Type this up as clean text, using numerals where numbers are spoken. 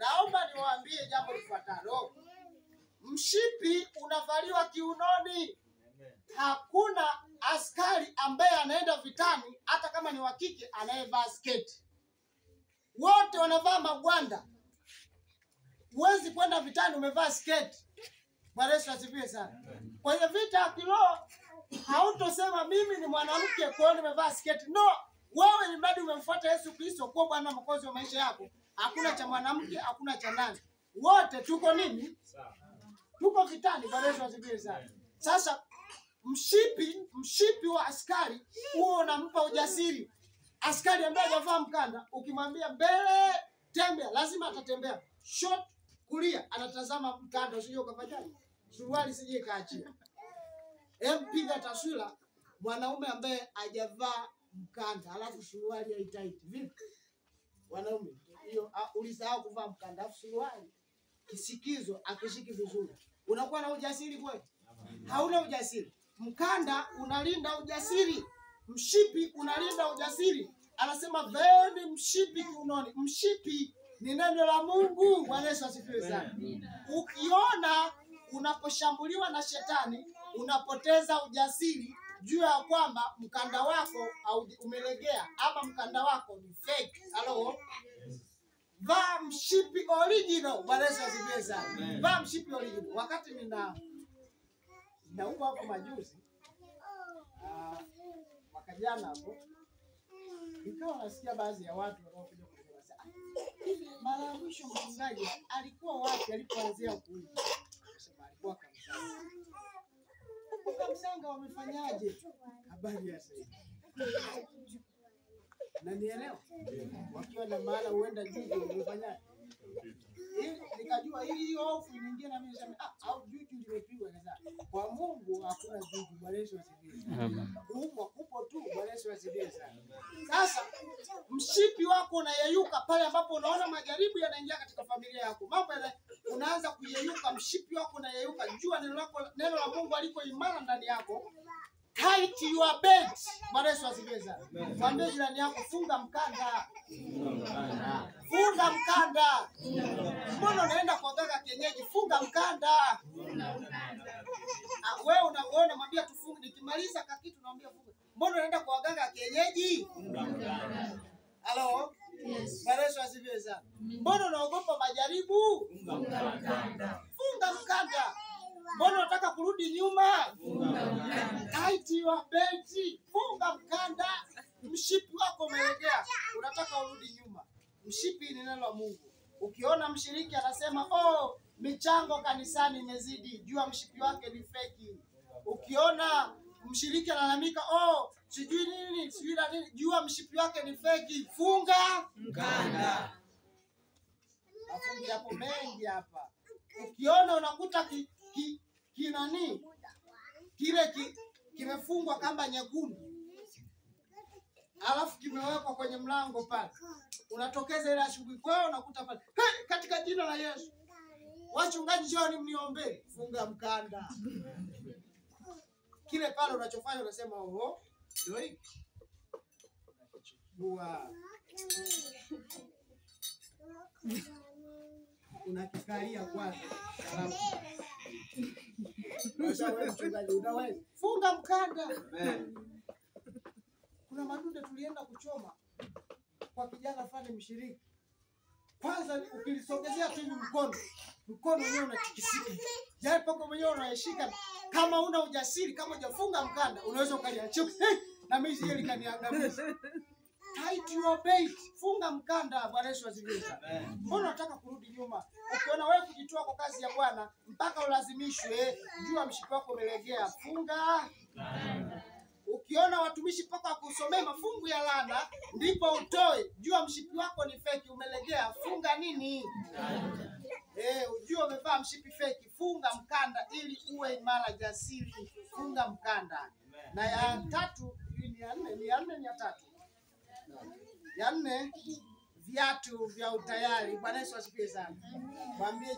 Naomba niwaambie jambo lifuatalo. Mshipi unavaliwa kiunoni. Hakuna askari ambaye anaenda vitani hata kama ni wa kike anayevaa sketi. Wote wanavaa magwanda. Huwezi kwenda vitani umevaa sketi. Bwana Yesu asifiwe sana. Kwa hiyo vita ya kiroho hautosema mimi ni mwanamke kwa hiyo nimevaa sketi. No, wewe ni mradi umemfuata Yesu Kristo kuwa Bwana Mwokozi wa maisha yako. Hakuna cha mwanamke, hakuna cha nani. Wote tuko nini? Tuko vitani. Bwana Yesu asifiwe sana. Sasa mshipi wa askari huo unampa ujasiri. Askari ambaye hajavaa mkanda, ukimwambia mbele tembea, lazima atatembea. Short kulia, anatazama mkanda usije ukafanyaje? Suruali sije kaachia. Piga taswira mwanaume ambaye hajavaa mkanda, alafu suruali haitaiti. Vipi? Wanaume, hiyo ulisahau kuvaa mkanda, alafu suruali kisikizo akishiki vizuri. Unakuwa na ujasiri kweli? Hauna ujasiri. Mkanda unalinda ujasiri. Mshipi unalinda ujasiri. Anasema vaeni mshipi kiunoni. Mshipi ni neno la Mungu. Bwana Yesu asifiwe sana. Ukiona unaposhambuliwa na shetani, unapoteza ujasiri, juu ya kwamba mkanda wako umelegea ama mkanda wako ni fake. Halo? Vaa mshipi original. Bwana Yesu asifiwe sana. Vaa mshipi original. Wakati ninaumwa hapo majuzi, mwaka jana hapo, nikawa nasikia baadhi ya watu wanaokuja kusema, hivi mara ya mwisho mchungaji alikuwa wapi alipoanzia kuiba? Akasema alikuwa Kamsanga. Huko Kamsanga wamefanyaje? Habari ya sasa. Na nielewa? Wakiwa na maana huenda juju wamefanyaje? Nikajua hii hofu nyingine na mimi nisema au juju limepigwa sasa. Kwa Mungu hakuna juju. Bwana Yesu asifiwe. Kuumwa kupo tu. Bwana Yesu asifiwe sana. Sasa mshipi wako unayeyuka pale ambapo unaona majaribu yanaingia katika familia yako. Mambo unaanza kuyeyuka, mshipi wako unayeyuka. Jua neno la Mungu aliko imara ndani yako. Tight your belt. Bwana Yesu asifiwe sana. Mwambie jirani yako funga mkanda. Funga mkanda. Mbona unaenda kwa ganga kienyeji? Funga mkanda. Wewe unaona mwambia tufunge, nikimaliza kakitu naambia funga. Mbona unaenda kwa waganga kienyeji? Halo? Yes. Bwana Yesu asifiwe sana. Mbona unaogopa majaribu? Funga mkanda. Funga mkanda. Mbona unataka kurudi nyuma? Funga mkanda. Tight your belt. Funga mkanda. Mshipi wako umelegea, unataka urudi nyuma. Mshipi ni neno la Mungu. Ukiona mshiriki anasema oh, michango kanisani imezidi, jua mshipi wake ni feki. Ukiona mshiriki analalamika oh, sijui nini, sijui na nini, jua mshipi wake ni feki. Funga mkanda. Mafungi hapo mengi hapa. Ukiona unakuta kinani kile kimefungwa kamba nyekundu, alafu kimewekwa kwenye mlango pale, unatokeza ile asubuhi kwao unakuta pale, hey, katika jina la Yesu wachungaji njooni mniombe. Funga mkanda. Kile pale unachofanya unasema oho, ndio hiki. Unachukua, unakikalia kwanza. Sasa wewe mchungaji unaweza. Funga mkanda. Kuna madude tulienda kuchoma kwa kijana fulani mshiriki. Kwanza ukilisogezea tu hivi mkono, mkono wenyewe unatikisika. Yaani poko mwenyewe unaishika. Kama una ujasiri, kama hujafunga mkanda, unaweza ukaliachia. Hey, na mimi sije likaniangamiza. Tight your belt. Funga mkanda. Bwana Yesu asifiwe sana. Mbona unataka kurudi nyuma? Ukiona wewe kujitoa kwa kazi ya Bwana mpaka ulazimishwe, jua mshipi wako umelegea. Funga mkanda. Ukiona watumishi mpaka wakusomee mafungu ya laana ndipo utoe, jua mshipi wako ni feki, umelegea. Funga nini? Ujue umevaa mshipi feki. Funga mkanda ili uwe imara, jasiri. Funga mkanda. Na ya tatu, ni ya nne, ni ya nne, ni ya tatu. Ya nne, viatu vya utayari. Bwana Yesu asifiwe sana. Mwambie